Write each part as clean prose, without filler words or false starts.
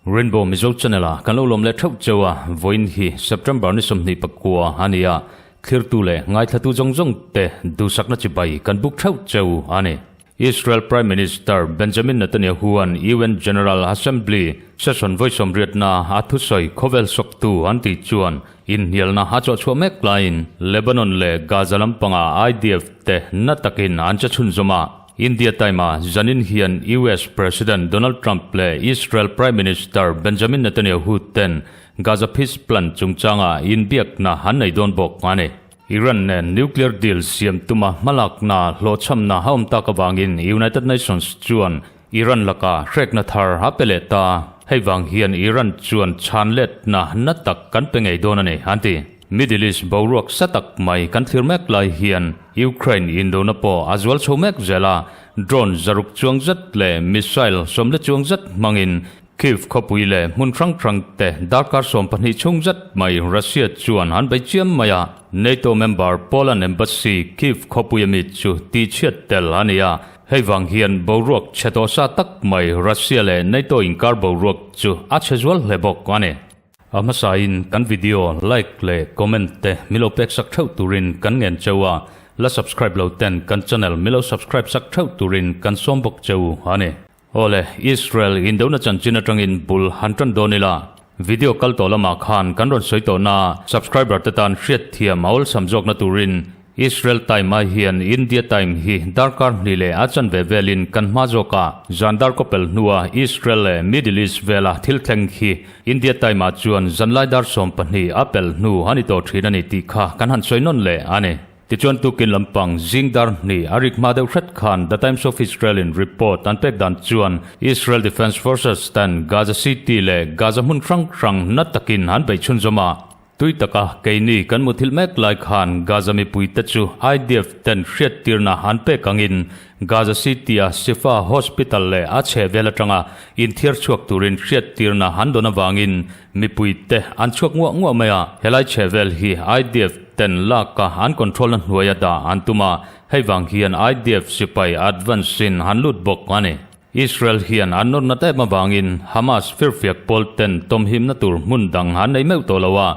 Rainbow Mizo Channel a kan lo lawm leh theuh cheu a, vawiin hi September ni 29 a ni a, thlirtu leh ngaithlatu zawng zawng te duhsakna chibai kan buk theuh cheu a ni. Israel Prime Minister Benjamin Netanyahu-a'n UN General Assembly session vawi sawmriatna a thusawi khawvel sawktu an tih chuan inhnialna a chawhchhuah mek laiin Lebanon leh Gaza lampanga IDF te na takin an che chhunzawm a. India Time-a zanin hian US President Donald Trump leh Israel Prime Minister Benjamin Netanyahu ten Gaza Peace Plan chungchanga inbiakna an nei dawn bawk a ni. Iran nen nuclear deal siam tuma hmalakna hlawhchhamna a awm tak avangin United Nations chuan Iran laka hrekna thar a pe leh ta. Hei vang hian Iran chuan chhan letna na tak kan pe ngei dawn a ni, an ti. Middle East boruak sa tak mai kan thlir mek lai hian Ukraine indona pawh a zual chho mek zel a, drone zaruk chuang zet leh missile sawmle chuang zet hmangin Kyiv khawpui leh hmun hrang hrang te darkar 12 chhung zet mai Russia chuan an bei chiam mai a, NATO member Poland Embassy Kyiv khawpui ami chu tihchhiat tel a ni a, hei vang hian boruak chhe tawh sa tak mai Russia leh NATO inkar boruak chu a chhe zual hle bawk a ni. A hmasain kan video like leh comment te milo pek sak theuh turin kan ngen cheu a, la subscribe lo ten kan channel milo subscribe sak theuh turin kan sawm bawk cheu a ni. Awle, Israel indona chanchin atangin bul han tan dawn ila. Video kal tawh lamah khan kan rawn sawi tawh na, subscriber te tan hriat thiam a awlsam zawkna turin Israel time ai hian India time hi darkar hnih leh a chanve velin kan hma zawk a. Zan dar kawpel hnua Israel leh Middle East vela thil thleng hi India time ah chuan zanlai dar 12 a pel hnu a ni tawh thin a ni tih kha kan han sawi nawn leh a ni. Tichuan tukin lampang zing dar hnih a rik hma deuh hret khan The Times of Israel in report an pek dan chuan Israel Defense Forces ten Gaza City leh Gaza hmun hrang hrang na takin an beih chhunzawm a. Tui taka keini kan muthilh mek lai khan Gaza mipuite chu IDF ten hriattirna an pek angin Gaza City-a Shifa Hospital leh a chhehvel atanga inthiar chhuak turin hriattirna an dawn avangin Mipuite an chhuak nguah nguah mai a, helai chhehvel hi IDF ten lak a an control na hnuai a dah an tum a, hei vang hian IDF sipai advance in an lut bawk a ni. Israel hian an nawrna em avangin Hamas firfiak pawl ten tawmhimna tur hmun dang an nei meuh tawh lo a,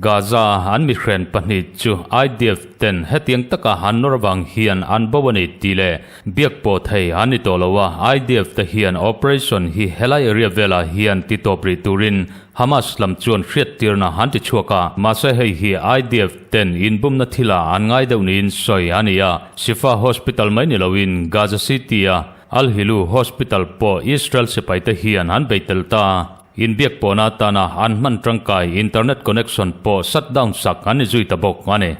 Gaza a an mihren pahnih chu IDF ten hetiang taka an nawr avang hian an bo a ni tih leh Biak pawh thei an ni tawh lo a, IDF te hian operation hi helai area velah hian ti tawp rih turin Hamas lam chuan hriattirna an ti chhuak a, mahse hei hi IDF ten inbumna thilah an ngai deuh niin sawi a ni a, Shifa Hospital mai ni loin Gaza City-a Al Hilu Hospital pawh Israel sipaite hian an bei tel ta. Inbiak pawhna atana an hman tangkai internet connection pawh shut down sak an ni zui ta bawk a ni.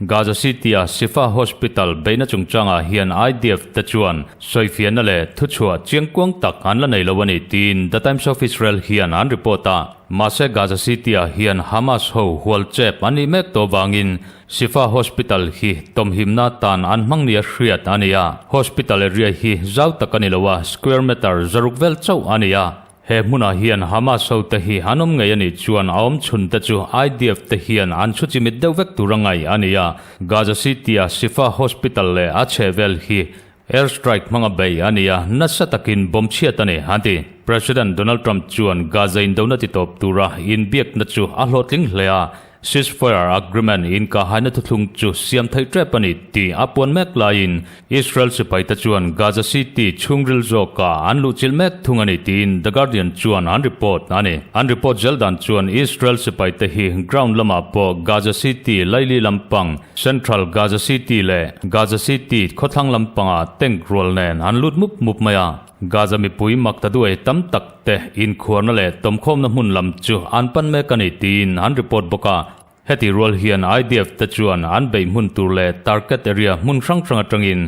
Gaza City-a Shifa Hospital beihna chungchangah hian IDF te chuan sawifiahna leh thuchhuah chiangkuang tak an la nei lo a ni tiin The Times of Israel hian an report a. Mahse Gaza City-ah hian Hamas ho hual chep an nih mek tawh vangin Shifa Hospital hi tawmhimna tan an hmang nia hriat a ni a. Hospital area hi zau tak a ni lo a, square meter 600 vel chauh a ni a. He hmunah hian Hamas hote hi an awm ngei a nih chuan a awm chhun te chu IDF te hian an chhu chimit deuh vek tur a ngaih a ni a. Gaza City-a Shifa Hospital leh a chhehvel hi air strike hmanga bei a ni a, nasa takin bomb chhiat a ni, an ti. President Donald Trump chuan Gaza indona titawp tura inbiakna chu a hlawhtling hle a, Ceasefire agreement inkahaina thuthlung chu siam theih tep a ni tih a puan mek laiin Israel sipaite chuan Gaza City chhungril zawkah an luhchilh mek thung a ni tiin The Guardian chuan an report a ni. An report zel dan chuan Israel sipaite hi ground lamah pawh Gaza City laili lampang, Central Gaza City leh Gaza City khawthlang lampangah tank rual nen an lut mup mup mai a. Gaza mipui mak ta duai tam tak te inkhuarna leh tawmkhawmna hmun lam chu an pan mek a ni tiin an report bawk a. Heti rual hian IDF te chuan an beih hmun tur leh target area hmun hrang hrang atangin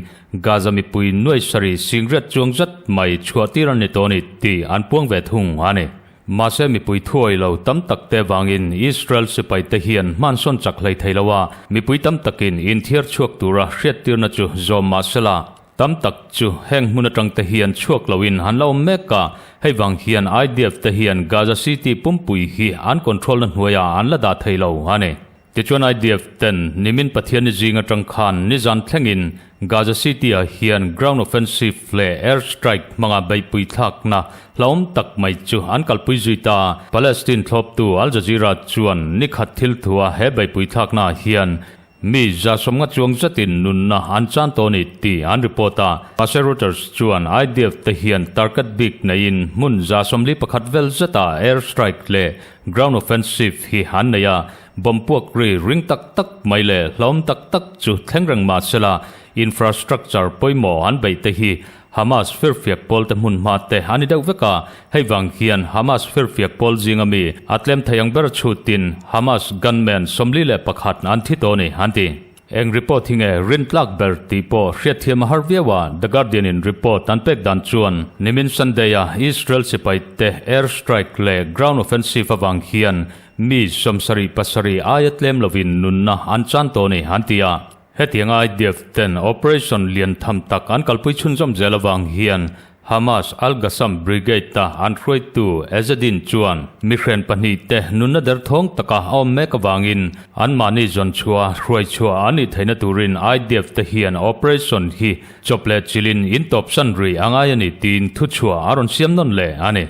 Gaza mipui nuai sarih singriat chuang zat mai chhuah tir an ni tawh a ni tih an puang ve thung a ni. Mahse mipui thuawi lo tam tak te vangin Israel sipai te hian hmansawn chak hlei thei lo a, mipui tam takin inthiar chhuak tura hriattirna chu zawm mahsela. Tam tak chu heng hmun atang te hian chhuak loin an la awm mek a, hei vang hian IDF te hian Gaza City pumpui hi an control na hnuaiah an la dah thei lo a ni. Tichuan IDF ten nimin Pathianni zing atang khan nizan thlengin Gaza City ah hian ground offensive leh air strike hmanga beihpui thlakna hlauhawm tak mai chu an kalpui zui ta. Palestine thlawptu Al Jazeera chuan nikhat thil thua he beihpui thlakna ah hian Mi 150 chuang zetin nunna an chan tawh a ni tih an report a. Mahse Reuters chuan IDF te hian target bik neiin hmun 41 vel zetah air strike leh ground offensive hi an nei a, bomb puak ri ring tak tak mai leh hlauhawm tak tak chu thleng reng mah sela infrastructure pawimawh an beih te hi Hamas firfiak pawl te hmun hma te a ni deuh vek a, hei vang hian Hamas firfiak pawl zinga mi a tlem thei ang ber chhutin Hamas gunman 41 an thi tawh a ni, an ti. Eng report hi nge rintlak ber tih pawh hriatthiam a har viau a, The Guardian in report an pek dan chuan nimin Sunday a Israel sipai te air strike leh ground offensive avang hian mi 77 aia tlem lovin nunna an chan tawh a ni, an ti a. Hetianga IDF ten operation lian tham tak an kalpui chhunzawm zel avang hian Hamas Al-Qassam Brigade-a an hruaitu Ezzedine chuan mihren pahnihte nunna derthawng taka a awm mek avangin anmahni zawn chhuah hruai chhuah an nih theihna turin IDF te hian operation hi chawp leh chilhin intawpsan rih a ngai a ni tiin thuchhuah a rawn siam nawn leh a ni.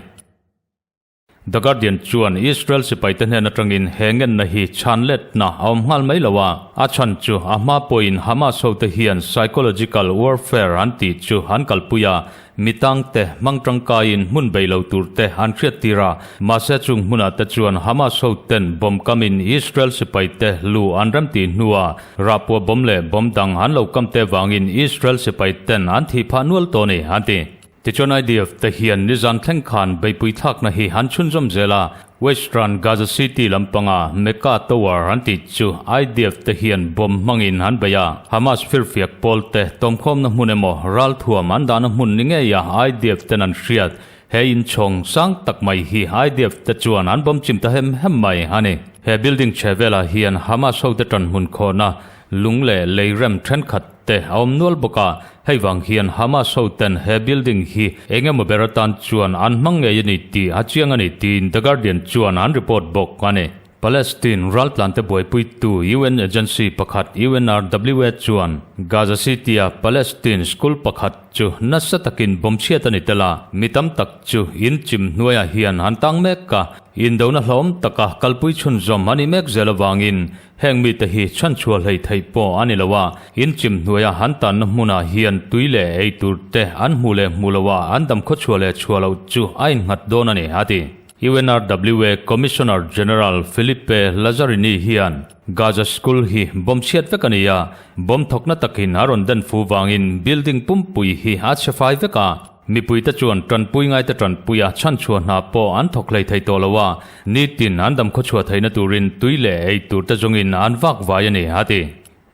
The Guardian chuan Israel sipaite hnen atangin he ngenna hi chhan letna a awm nghal mai lo a, a chhan chu a hma pawhin Hamas hote hian psychological warfare an tih chu an kalpui a, mi tangte hmang tangkaiin hmun bei lo turte an hriattir a, mahse chung hmunah te chuan Hamas hoten bomb kamin Israel sipaite lu an remtih hnuah rahpua bomb leh bomb dang an lo kamte vangin Israel sipaiten an thih phah nual tawh a ni, an ti. Tichuan IDF te hian nizan thleng khan beihpui thlakna hi an chhunzawm zel a, Western Gaza City lampanga Mecca Tower an tih chu IDF te hian bomb hmangin an bei a, Hamas firfiak pawl te tawmkhawmna hmun emaw ralthuam an dahna hmun ni ngeia IDF ten an hriat he inchhawng sang tak mai hi IDF te chuan an bomb chim ta hem hem mai a ni. He building chhe velah hian Hamas hote tanhmun khawhna Lung leh lei rem thenkhat te a awm nual bawk a, hei vang hian Hamas ho ten he building hi eng emaw ber atan chuan an hmang ngei a ni tih a chiang a ni tiin The Guardian chuan an report bawk a ni. Palestine raltlante buaipuitu UN agency pakhat UNRWA chuan Gaza City-a Palestine school pakhat chu nasa takin bomb chhiat a ni tel a, mi tam tak chu in chim hnuaiah hian an tang mek a, indona hlawm taka kalpui chhunzawm a ni mek zel avangin Heng mite hi chhanchhuah hlei theih pawh a ni lo a, in chim hnuaia han tanna hmunah hian tui leh ei tur te an hmuh leh hmuh loh a an dam khawchhuah leh chhuah loh chu a innghat dawn a ni, a ti. UNRWA Commissioner General Philippe Lazzarini hian Gaza School hi bomb chhiat vek a ni a, bomb thawkna takin a rawn den fu vangin building pumpui hi a chhe fai vek a, Mipuite chuan tanpui ngaite tanpuia chhanchhuah hna pawh an thawk hlei thei tawh lo a, nitin an dam khawchhuah theihna turin tui leh ei turte zawngin an vak vai a ni, a ti.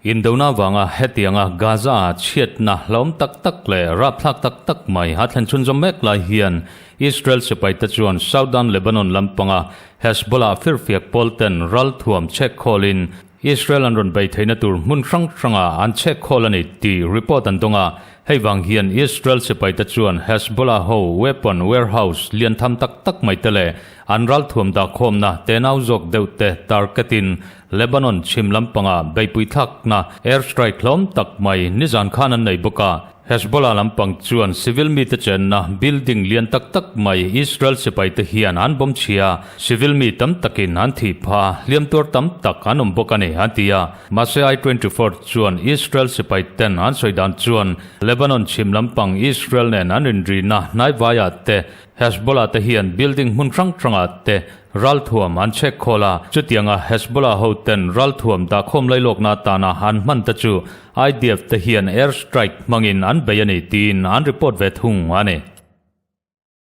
Indona vanga hetianga Gaza-a chhiatna hlauhawm tak tak leh rapthlak tak tak mai a thlen chhunzawm mek lai hian Israel sipaite chuan Southern Lebanon lampanga Hezbollah firfiak pawlten ralthuam chhek khawlin Israel an rawn bei theihna tur hmun hrang hrangah an chhek khawl a ni tih report an dawng a, hei vang hian Israel sipaite chuan Hezbollah ho weapon warehouse lian tham tak tak mai te leh an ralthuam dahkhawmna tenau zawk deuh te target-in Lebanon chhim lampangah beihpui thlakna air strike hlawm tak mai nizan khan an nei bawk a. Hezbollah lampang chuan civil mite chenna building lian tak tak mai Israel sipaite hian an bomb chhia, civil mi tam takin an thih pha, hliam tuar tam tak an awm bawk a ni, an ti a. Mahse I 24 chuan Israel sipaiten an sawi dan chuan Lebanon chhim lampang Israel nen an rinrina hnaivaiah te Hezbollah te hian building hmun hrang hrangah te ralthuam an chhek khawl a, chutianga Hezbollah ho ten ralthuam dahkhawm lailawkna atana an hman te chu IDF te hian air strike hmangin an bei a ni tiin an report ve thung a ni.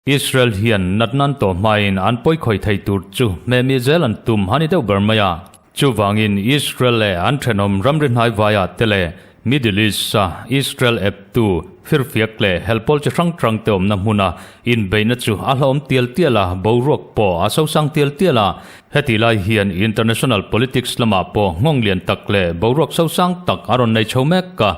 Israel hian natna an tawh hmain an pawikhawih thei tur chu hmehmi zel an tum a ni deuh ber mai a, Chuvangin Israel leh an thenawm ramri hnaivaiah te leh Middle East-a Israel eptu firfiak leh helpawl chi hrang hrangte awmna hmuna inbeihna chu a hlauhawm tial tial a, boruak pawh a sosang tial tial a. Hetih lai hian international politics lamah pawh nghawng lian tak leh boruak sosang tak a rawn nei chho mek a.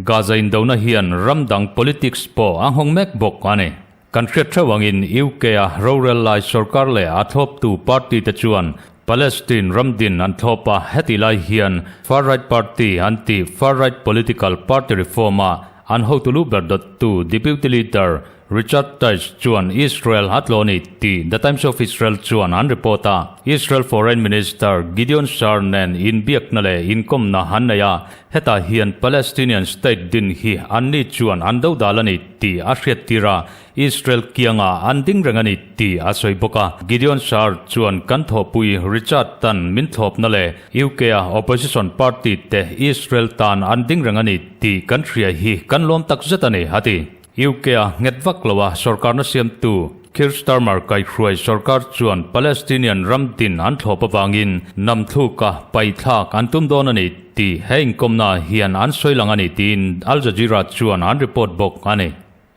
Gaza indona hian ram dang politics pawh a nghawng mek bawk a ni. Kan hriat theuh angin UK-a rorel lai sorkar leh a thlawptu party te chuan Palestine ram din an thlawp a, heti lai hian far-right party an tih far-right political party Reform-a an hotu lu ber dawttu deputy leader Richard Tice chuan Israel a tlaw a ni tih The Times of Israel chuan an report a. Israel Foreign Minister Gideon Saar nen inbiakna leh inkawmna an nei a, hetah hian Palestinian state din hi anni chuan an dodal a ni tih a hriattir a, Israel kiangah an ding reng a ni tih a sawi bawk a. Gideon Saar chuan kan thawhpui Richard tan min thlawpna leh UK-a opposition party te Israel tan an ding reng a ni tih kan hria hi kan lawm takzet a ni, a ti. UK-a nghet vak loa sorkarna siamtu Keir Starmer kaihhruai sorkar chuan Palestinian ram din an thlawp avangin namthluka paithlak an tum dawn a ni tih he inkawmna hian an sawi lang a ni tiin Al Jazeera chuan an report bawk a ni.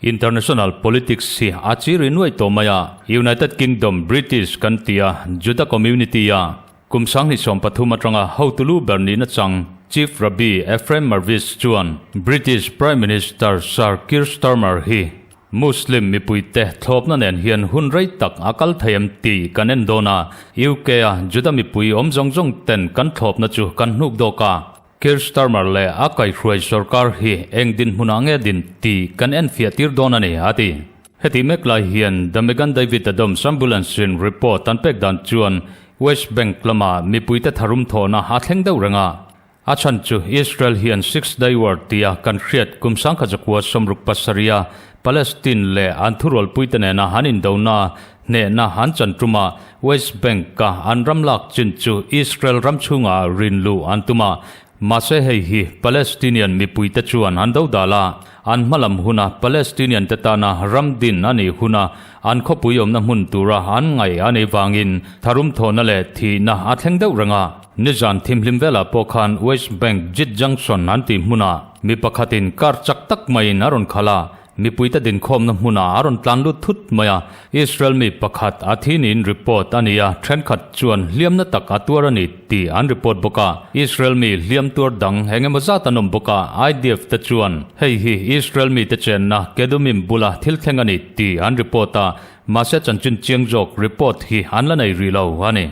International politics hi a chiri nuai tawh mai a, United Kingdom British kan ti a, Juda community-a Kum 2013 atanga hotu lu ber nihna chang Chief Rabbi Ephraim Mirvis chuan British Prime Minister Sir Keir Starmer hi Muslim mipuite thlawpna nen hian hun rei tak a kal thei em tih kan en dawn a, UK-a Juda mipui awm zawng zawng ten kan thlawpna chu kan hnuk dawk a, Keir Starmer leh a kaihhruai sorkar hi eng dinhmunah nge din tih kan enfiah tir dawn a ni, a ti. Heti mek lai hian The Megan David Adams Ambulance-in report an pek dan chuan West Bank lama mipuite tharum thawhna a thleng deuh reng a. A chhan chu Israel hian Six Day War tia kan hriat kum 1967 a Palestine leh an thurualpuite nena an indona hnehna an chan ṭuma West Bank-a an ram lak chin chu Israel ram chhungah rin luh an tum a, mahse hei hi Palestinian mipuite chuan an dodal a, an hmalam huna Palestinian te tana ram din a nih huna an khawpui awmna hmun tura an ngaih a nih vangin tharum thawhna leh thihna a thleng deuh reng a. Nizan thimhlim velah pawh khan West Bank Jit Junction an tih hmunah mi pakhatin car chak tak maiin a rawn khalh a, Mipuite dinkhawmna hmunah a rawn tlan lut thut mai a, Israel mi pakhat a thi niin report a ni a, thenkhat chuan hliamna tak a tuar a ni tih an report bawk a. Israel mi hliam tuar dang eng emaw zat an awm bawk a, IDF te chuan hei hi Israel mite chenna Kedumim bula thil thleng a ni tih an report a, mahse chanchin chiang zawk report hi an la nei rih lo a ni.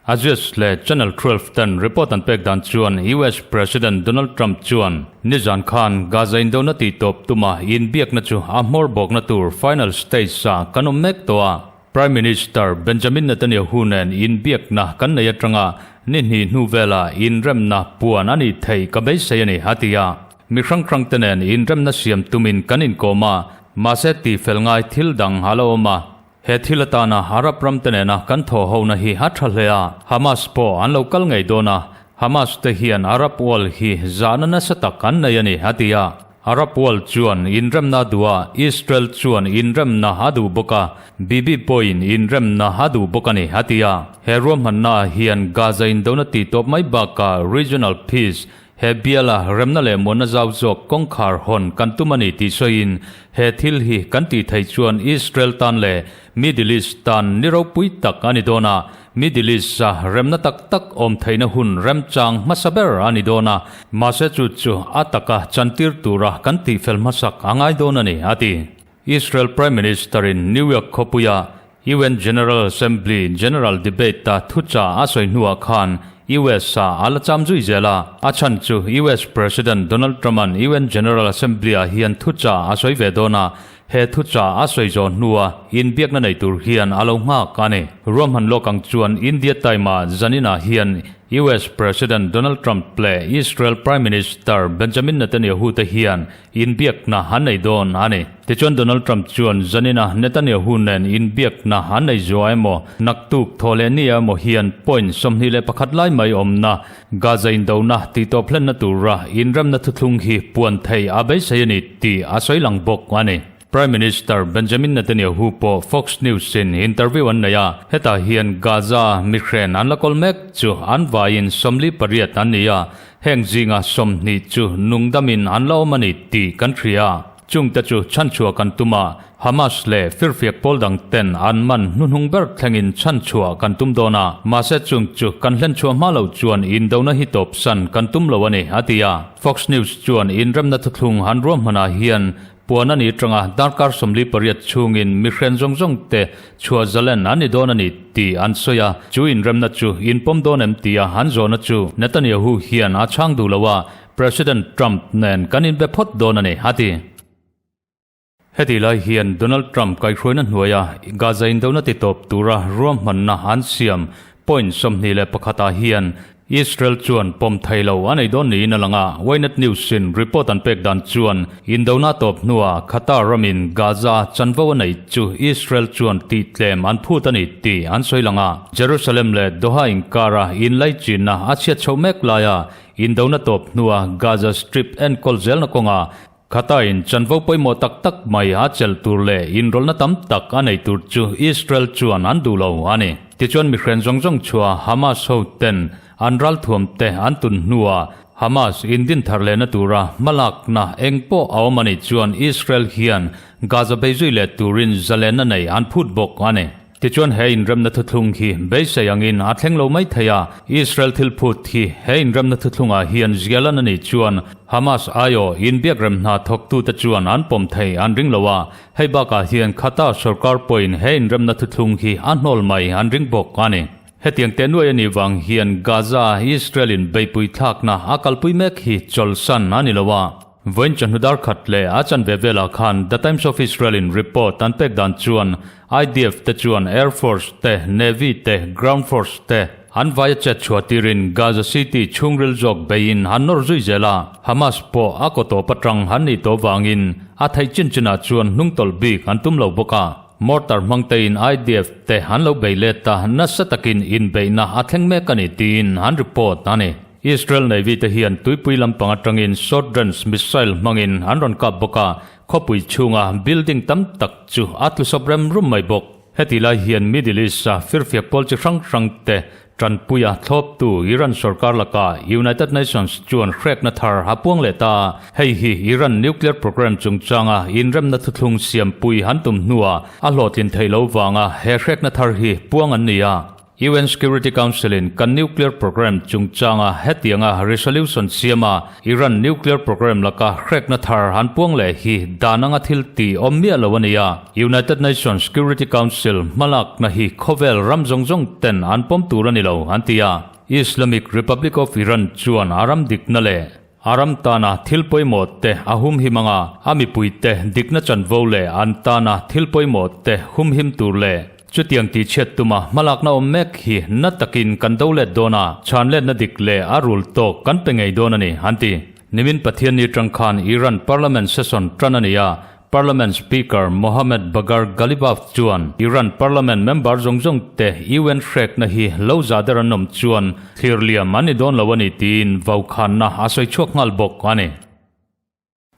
Axios leh Channel 12 ten report an pek dan chuan US President Donald Trump chuan nizan khan Gaza indona tihtawp tuma inbiakna chu a hmawr bawkna tur final stage ah kan awm mek tawh a. Prime Minister Benjamin Netanyahu nen inbiakna kan nei atanga ni hnih hnu velah inremna puan a nih theih ka beisei a ni, a ti a. Mi hrang hrang te nen inremna siam tumin kan inkawm a, mahse tihfel ngai thil dang a la awm a. He thil atana Arab ram te nena kan thaw hona hi a tha hle a, Hamas pawh an lo kal ngei dawn a, Hamas te hian Arab world hi zahna nasa tak an nei a ni, a ti a. Arab world chuan inremna a duh a, Israel chuan inremna a duh bawk a, Bibi pawhin inremna a duh bawk a ni, a ti a. He ruahmanna hian Gaza indona tihtawp mai bakah regional peace He biala remna leh muanna zau zawk kawngkhar hawn kan tum a ni tih sawiin, he thil hi kan tih theih chuan Israel tan leh Middle East tan ni ropui tak a ni dawn a, Middle East-a remna tak tak awm theihna hun remchang hmasa ber a ni dawn a, mahse chu chu a taka chantir tura kan tihfel hmasak a ngai dawn a ni, a ti. Israel Prime Minister-in New York khawpuia UN General Assembly General Debate-a thuchah a sawi hnuah khan US-ah a la cham zui zel a. A chhan chu US President Donald Trump-a'n UN General Assembly-ah hian thuchah a sawi ve dawn a, he thuchah a sawi zawh hnua inbiakna nei tur hian a lo nghak a ni. Ruahman lawk ang chuan India Time-ah zaninah hian US President Donald Trump leh Israel Prime Minister Benjamin Netanyahu te hian Inbiakna an nei dawn a ni. Tichuan Donald Trump chuan zanina Netanyahu nen inbiakna an nei zuah emaw, naktuk thaw leh nia emaw hian point 21 lai mai awmna Gaza indona tihtawp hlenna tura inremna thuthlung hi puan thei a beisei a ni tih a sawi lang bawk a ni. Prime Minister Benjamin Netanyahu pawh Fox News-in interview an nei a, hetah hian Gaza mihren an la kawl mek chu an vaiin 48 an ni a, Heng zinga 20 chu nungdamin an la awm a ni tih kan hria. Chungte chu chhanchhuah kan tum a, Hamas leh firfiak pawl dang ten an man hnuhnung ber thlengin chhanchhuah kan tum dawn a, mahse chung chu kan hlenchhuah hma lo chuan indona hi tawpsan kan tum lo a ni, a ti a. Fox News chuan inremna thuthlung han ruahmanah hian puan a ni atanga darkar 48 chhungin mihren zawng zawng te chhuah zalen an ni dawn a ni tih an sawi a, chu inremna chu inpawm dawn em tia an zawhna chu Netanyahu hian a chhang duh lo a, President Trump nen kan inbe phawt dawn a ni, a ti. Heti lai hian Donald Trump kaihhruaina hnuaia Gaza indona titawp tura ruahmanna an siam point 21 ah hian Israel chuan pawm thei lo a nei dawn niin a lang a, Ynet News-in report an pek dan chuan indona tawp hnuah Qatar ramin Gaza chanvo a neih chu Israel chuan tihtlem an phut a ni tih an sawi lang a. Jerusalem leh Doha inkara inlaichinna a chhiat chhoh mek laia indona tawp hnuah Gaza Strip enkawl zelna kawnga Qatar-in chanvo pawimawh tak tak mai a chelh tur leh inrawlhna tam tak a nei tur chu Israel chuan an duh lo a ni. Tichuan mihren zawng zawng chhuah Hamas ho ten an ralthuam te an tun hnuah Hamas indin thar lehna tura hmalakna eng pawh a awm a nih chuan Israel hian Gaza beizui leh turin zalenna nei an phut bawk a ni. Tichuan he inremna thuthlung hi beisei angin a thleng lo mai thei a, Israel thil phut hi he inremna thuthlungah hian zialan a nih chuan Hamas aiawh inbiakrem hna thawktute chuan an pawm thei an ring lo a, hei bakah hian Qatar sorkar pawhin he inremna thuthlung hi a hnawl mai an ring bawk a ni. Hetiang teh nuai a nih vang hian Gaza Israel-in beihpui thlakna a kalpui mek hi chawlhsan a ni lo a. Vawiin chawhnu dar khat leh a chanve velah khan The Times of Israel-in report an pek dan chuan IDF te chuan Air Force te, Navy te, Ground Force te an vaia chet chhuah tirin Gaza City chhungril zawk beiin an nawr zui zel a, Hamas pawh a kaw tawp atang an nih tawh vangin a theih chin chinah chuan hnungtawlh bik an tum lo bawk a. Mortar hmang tein IDF te an lo bei let a, nasa takin inbeihna a thleng mek a ni tiin an report a ni. Israel Navy te hian tuipui lampang atangin short range missile hmangin an rawn kap bawk a, khawpui chhunga building tam tak chu a tlusawp rem rum mai bawk. Heti lai hian Middle East-a firfiak pawl chi hrang hrang te tanpuia thlawptu Iran sorkar lakah United Nations chuan hrekna thar a puang leh ta a, hei hi Iran nuclear program chungchanga inremna thuthlung siampui an tum hnuah a hlawhtlin theih lo vanga he hrekna thar hi puang an ni a. UN Security Council-in kan nuclear program chungchanga hetianga resolution siama Iran nuclear program laka hrekna thar an puang leh hi dan anga thil tih awm miah lo a ni a. United Nations Security Council hmalakna hi khawvel ram zawng zawng ten an pawm tur a ni lo, an ti a. Islamic Republic of Iran chuan a ram dikna leh a ram tana thil pawimawh te a humhim anga a mipuite dikna chanvo leh an tana thil pawimawh te humhim tur leh chutiang tihchhiat tuma hmalakna awm mek hi na takin kan do let dawn a, chhan letna dik leh a rul tawk kan pe ngei dawn a ni, an ti. Nimin Pathianni tang khan Iran Parliament session tan a ni a, Parliament Speaker Mohammad Bagher Ghalibaf chuan Iran Parliament member zawng zawng te UN hrekna hi lo za der an awm chuan thlir liam an ni dawn lo a ni tiin vaukhanna a sawi chhuak nghal bawk a ni.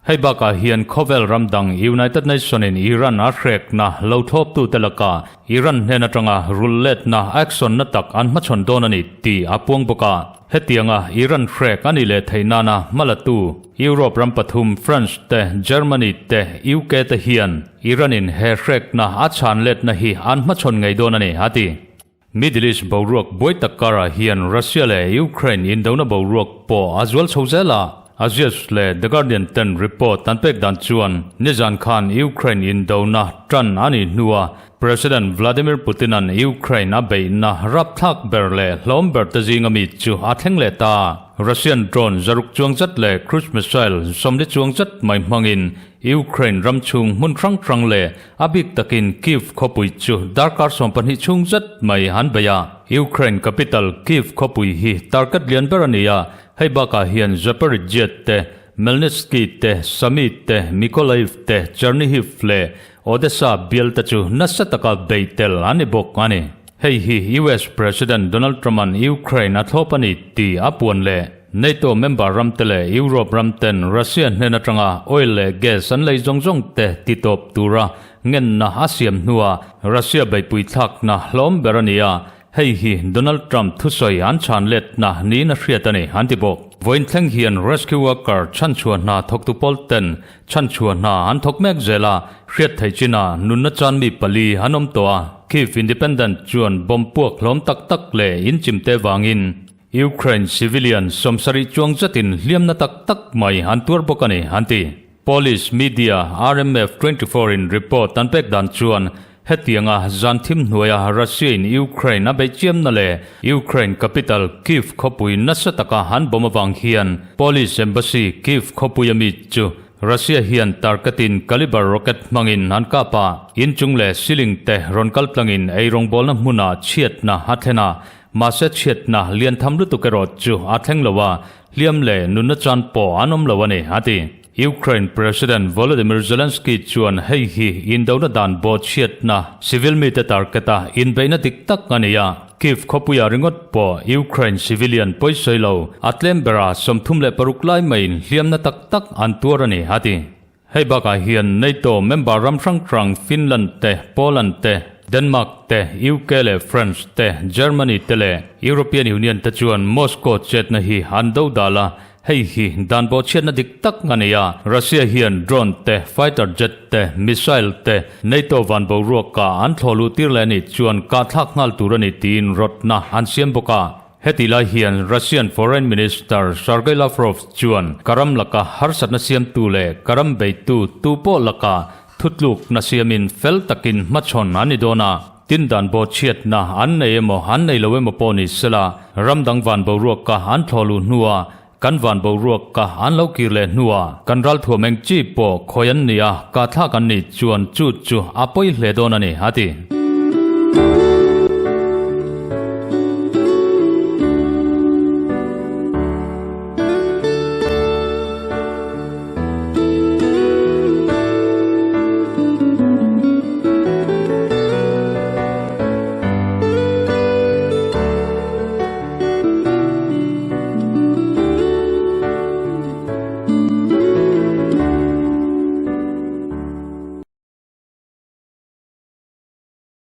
Hei bakah hian khawvel ram dang United Nation in Iran a hrekna lo thlawptute lakah Iran hnen atanga rul letna action na tak an hmachhawn dawn a ni tih a puang bawk a. Hetianga Iran hrek a nih leh theih nana hmalatu Europe ram pathum France te, Germany te, UK te hian Iran-in he hrekna a chhan letna hi an hmachhawn ngei dawn a ni, a ti. Middle East boruak buai tak karah hian Russia leh Ukraine indona boruak pawh a zual chho zel a. Axios leh The Guardian ten report an pek dan chuan nizan khan Ukraine indona tan a nih hnua President Vladimir Putin-a'n Ukraine a beihna rapthlak ber leh hlawm ber te zinga mi chu a thleng leh ta. Russian drone 600 chuang zat leh cruise missile 40 chuang zat mai hmangin Ukraine ram chhung hmun hrang hrang leh a bik takin Kyiv khawpui chu darkar 12 chhung zat mai an bei a. Ukraine capital Kyiv khawpui hi target lian ber a ni a, hei bakah hian Zaporizhzhia te, Khmelnytsky te, Sumy te, Mykolaiv te, Chernihiv leh Odessa bial te chu nasa taka bei tel an ni bawk a ni. Hei hi US President Donald Trump-a'n Ukraine a thlawp a ni tih a puan leh. NATO member ram te leh Europe ram ten Russia hnen atanga oil leh gas an lei zawng zawng te titawp tura ngenna a siam hnuah Russia beihpui thlakna hlawm ber a ni a, Hei hi Donald Trump thusawi an chhan letna niin a hriat a ni, an ti bawk. Vawiin thleng hian rescue worker chhanchhuah hna thawktu pawl ten chhanchhuah hna an thawk mek zel a, hriat theih chinah nunna chan mi pali an awm tawh a. Kyiv Independent chuan bomb puak hlawm tak tak leh inchimte vangin Ukraine civilian sawmsarih chuang zetin hliamna tak tak mai an tuar bawk a ni, an ti. Polish media RMF 24 in report an pek dan chuan hetianga zan thim hnuaia Russia in Ukraine a beih chiamna leh Ukraine capital Kyiv khawpui nasa taka an bomb avang hian Polish embassy Kyiv khawpui ami chu Russia hian targetin caliber rocket hmangin an kap a, inchung leh ceiling te rawn kal tlangin eirawngbawlna hmunah chhiatna a thlen a, mahse chhiatna lian tham lutuk erawh chu a thleng lo a, hliam leh nunna chan pawh an awm lo a ni, a ti. Ukraine President Volodymyr Zelensky chuan hei hi indona dan bawhchhiatna civil mite target-a inbeihna dik tak a ni a, Kyiv khawpuia ringawt pawh Ukraine civilian pawisawi lo a tlem bera 36 lai maiin hliamna tak tak an tuar a ni, a ti. Hei bakah hian NATO member ram hrang hrang Finland te, Poland te, Denmark te, UK leh France te, Germany te leh European Union te chuan Moscow chetna hi an do dal a, Hei hi dan bawhchhiatna dik tak a ni a, Russia hian drone te, fighter jet te, missile te NATO van boruaka an thlawh luh tir leh a nih chuan kahthlak nghal tur a ni tiin rawtna an siam bawk a. Heti lai hian Russian Foreign Minister Sergei Lavrov chuan ka ram laka harsatna siamtu leh ka ram beitu tu pawh laka thutlukna siamin fel takin hmachhawn an ni dawn a, tin dan bawhchhiatna an nei emaw an nei lo emaw pawh ni sela, ram dang van boruaka an thlawh luh hnua kan van boruaka an lo kir leh hnua kan ralthuam eng chi pawh khawi an nia kahthlak an nih chuan chu chu a pawi hle dawn a ni, a ti.